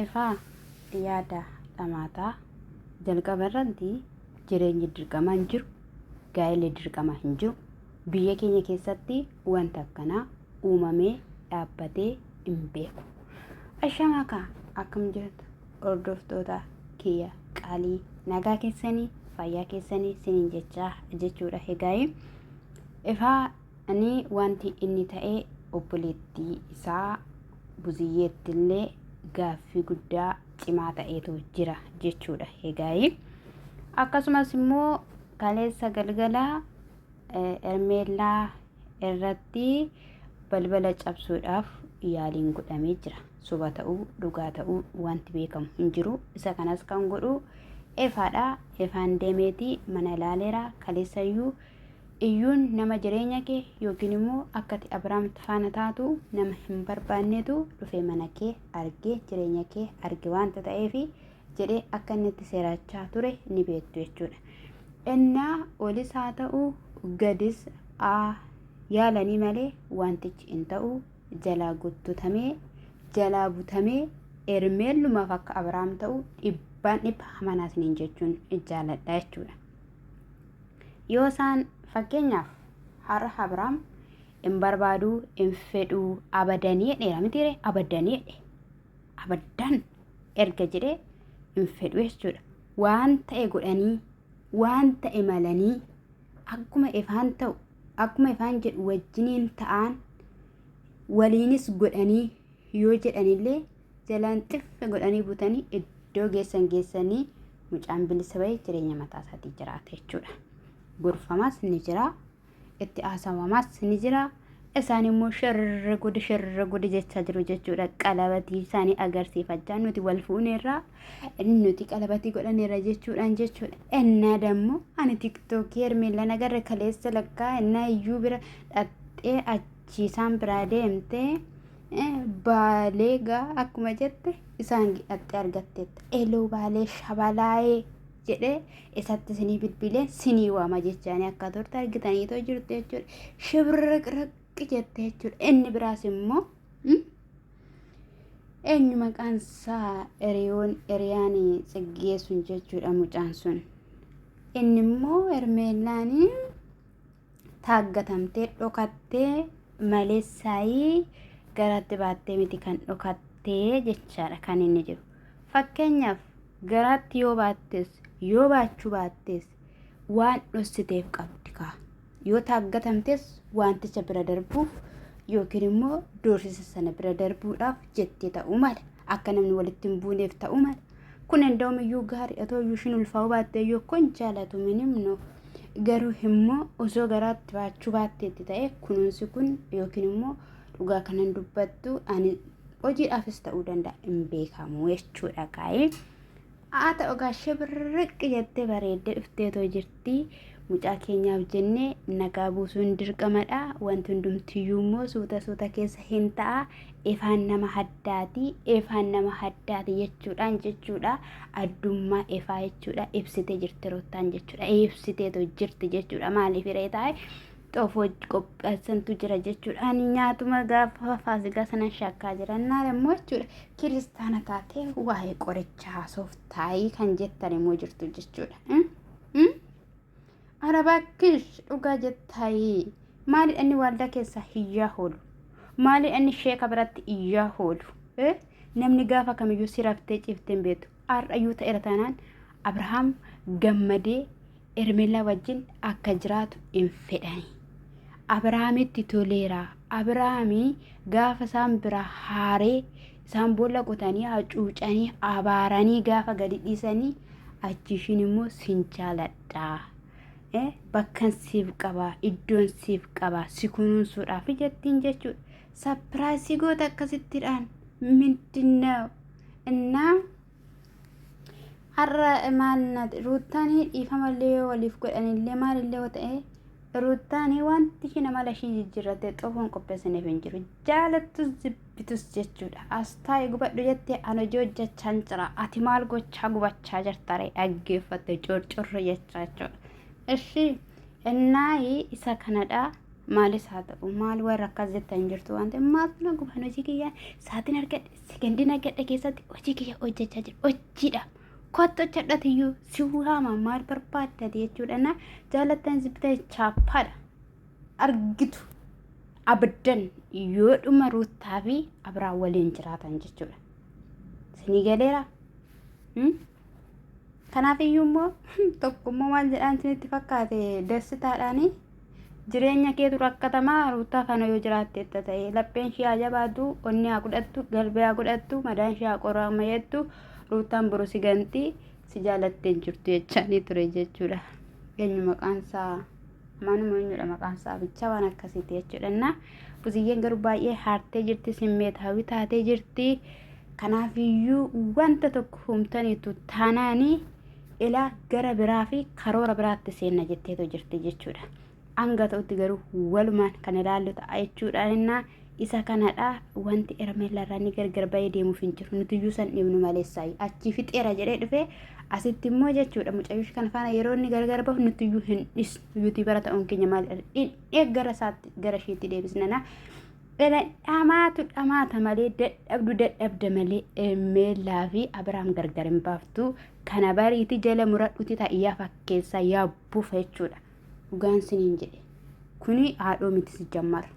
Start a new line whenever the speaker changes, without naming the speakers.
Efaa yaada dhamaataa jalqaba irratti jireenyi dirqamaa hin jiru, gaa'elli dirqamaa hin jiru. Biyya keenya keessatti wanta akkanaa uumamee dhaabbatee hin beeku. Ashamaa kaa akkam jirtu hordoftoota kiyya qaalii nagaa keessanii fayyaa keessanii sinin jechaa jechuudha. Egaa efaa Ani wanti inni ta'e obboleettii isaa buziyyeettillee gaaffii guddaa cimaa ta'eetu jira jechuudha. Egaa akkasumas immoo kaleessa galgala Hermeellaa irratti balbala cabsuudhaaf yaaliin godhamee jira. Soba ta'uu dhugaa ta'uu wanti beekamu hin jiru. Isa kanas kan godhu Efaadha. Efaan deemeeti mana ilaaleera. Kaleessayyuu Iyyuun nama jireenya kee yookiin immoo akka ati Abiraam faana taatu nama hin barbaannetu dhufee mana kee argee jireenya kee arge waanta ta'eef jedhee akka inni itti seerachaa ture ni beektu jechuudha. Innaa olis haa ta'u gadis haa yaalanii malee wantichi hin ta'u jalaa guttutamee jalaa butamee ermeellumaaf akka Abiraam ta'u dhibbaan dhibba amanaa isiniin jechuun jaaladha jechuudha. Yoo isaan fakkeenyaaf har'a Abrahaam hin barbaadu hin fedhu abadanii jedheera mitiire abadanii jedhe abaddan erga jedhee hin fedhu jechuudha. Waan ta'e godhanii waan ta'e malanii akkuma ifaan ta'u akkuma ifaan jedhu wajjiniin ta'an waliinis godhanii yoo jedhanillee jalaan xiffe godhanii butanii iddoo geessan geessanii mucaan bilisa bahee jireenya mataa isaatii jiraata jechuudha. Gorfamaas ni jira, itti haasawamaas ni jira. Isaan immoo sharra gode sharra gode jechaa jiru jechuudha. Qalabatii isaanii agarsiifachaa nuti wal fuuneerra nuti qalabatii godhaneerra jechuudhaan jechuudha. Ennaa dammoo ani tiktookii hermeellaan agarre kaleessa lakkaa ennaa iyyuu bira dhaxxee achiisaan biraa deemtee Baalee gaa akkuma jette isaan hidhattee argatteetta. Eloo baalee shabalaayee jedhee isatti sinii bilbileen sinii waama jechaanii akka turte argitaniitoo jirtu jechuudha. Shibirriqriq jette jechuudha. Inni biraas immoo eenyu maqaan isaa hiriyoon hiriyaan tsiggee sun jechuudha mucaan sun. Inni immoo hermeellaanii taaggatamtee dhokattee maleessaayii garaatti baattee miti kan dhokattee jechaadha kan inni jiru. Fakkeenyaaf garaatti yoo baattes yoo baachuu baattes waan dhossiteef qabdi kaa. Yoo taaggatamtes wanticha bira darbuuf yookiin immoo doorsisa sana bira darbuudhaaf jettee ta'uu mala. Akka namni walitti hin buuneef ta'uu mala. Kun endoomiyyuu gaarii otoo iyyuu ishiin ulfaa'uu baattee iyyuu kun jaalatu minimno. Garuu immoo osoo garaatti baachuu baatteetti ta'e kunuunsi kun yookiin immoo dhugaa kanan dubbattu ani hojiidhaafis ta'uu danda'a hin beekamu jechuudha kaa'ee. Haa ta'u gaa shibirriqqi jettee bareeddee dhufteetoo jirti. Mucaa keenyaaf jennee nagaa buusuun dirqamadha. Wanti hundumtiyyuu immoo suuta suuta keessa hin ta'a. Efaan nama haddaati efaan nama haddaati jechuudhaan jechuudha addummaa efaa jechuudha ibsitee jirti ruttaan jechuudha ibsiteetu jirti jechuudha maaliif hiree taa'e xoofoo qopheessantu jira jechuudha ani nyaatuma gaafa faasigaa sanan shakkaa jira naan immoo jechuudha kiristaana taatee waa'ee qoricha haasoftaayii kan jettan immoo jirtu jechuudha. Ara baakkish dhugaa jettaayii maalidha inni waaldaa keessa hiyyaa hoolu maalidha inni sheeka biratti iyyaa hoolu namni gaafa kamiyyuu si raftee ciiftee hin beektu har'ayyuu ta'eera taanaan Abrahaam gammadee Ermeellaa wajjin akka jiraatu hin fedhani. Abrahaamitti toleera. Abrahaamii gaafa isaan bira haaree isaan boolla qotanii hacuucanii abaaranii gaafa gadi dhiisanii achi ishiin immoo sin jaaladha. Bakkan siif qaba, iddoon siif qaba, si kunuunsuudhaaf jettiin jechuudha. Sapiraayisii goota akkasittidhaan mindinna innaa har'a maal ruuttaanii dhiifamallee yoo waliif godhanillee maalillee yoo ta'e Ruuttaani wanti ishiin amala ishii jijjiirrattee xofoon qopheessaniif hin jiru. Jaalattus jibbitus jechuudha. As taa'i gubadhu jettee an hojii hojjechaan jira. Ati maal gochaa gubachaa jirta ree dhaggeeffatte corcorre jechaa jechuudha. Ishi innaayi isa kanadha. Maalis haa ta'u maal warra akkas jettan jirtu waan ta'eef maaltu na gubaan hojii kiyyaa saatiin argadhe sekendiin argadhe keessatti hojii kiyya hojjechaa jira hojiidha. Kottu hojjedhatiyyuu si waama maal barbaaddate jechuudha na jaalattan zibbitan chaappaadha argitu abaddan yoo dhuma Ruuttaa fi Abiraan waliin jiraatan jechuudha. Sinii galeera? Kanaaf iyyuu immoo tokkummoo maal jedhaan isinitti fakkaate dassitaadhaanii jireenya keetu rakkatamaa Ruuttaa faana yoo jiraatteetta ta'e lapheen ishee haa jabaatu onnee haa godhattu galbee haa godhattu madaan ishee haa qoraama jettu Ruuttaan boru si ganti si jaalattee hin jirtu jechaanii ture jechuudha. Eenyu maqaan isaa amaanuma eenyudha maqaan isaa bichaa waan akkasiiti jechuudha. Innaa Buziyyeen garuu baay'ee haartee jirti simmeetaawii taatee jirti. Kanaafiyyuu wanta tokko humtaniitu taanaanii ilaa gara biraa fi karoora biraatti seenna jetteetu jirti jechuudha. Hanga ta'utti garuu walumaan kan ilaallu ta'a jechuudha. Innaa isa kanadha wanti Ermeella irraa inni gargar bahee deemuuf hin jiru. Nutiyyuu san dhiibnu maleessaayi. Achii fixeera jedhee dhufee asitti immoo jechuudha mucayyoo kana faana yeroo inni gargar bahu nutiyyuu hin dhisnu. Yuutii bara ta'uun keenya maal dhindhee gara isaatti gara isheetti deebisnana. Dhala dhamaatu dhamaata malee dadhabdu dadhabda malee Ermeellaa fi Abiraam gargar hin baaftu. Kana bariiti jala muradhuti ta'iyaa fakkeessaa yaa bufa jechuudha. Dhugaan siniin jedhe. Kuni haadhoo miti si jammara.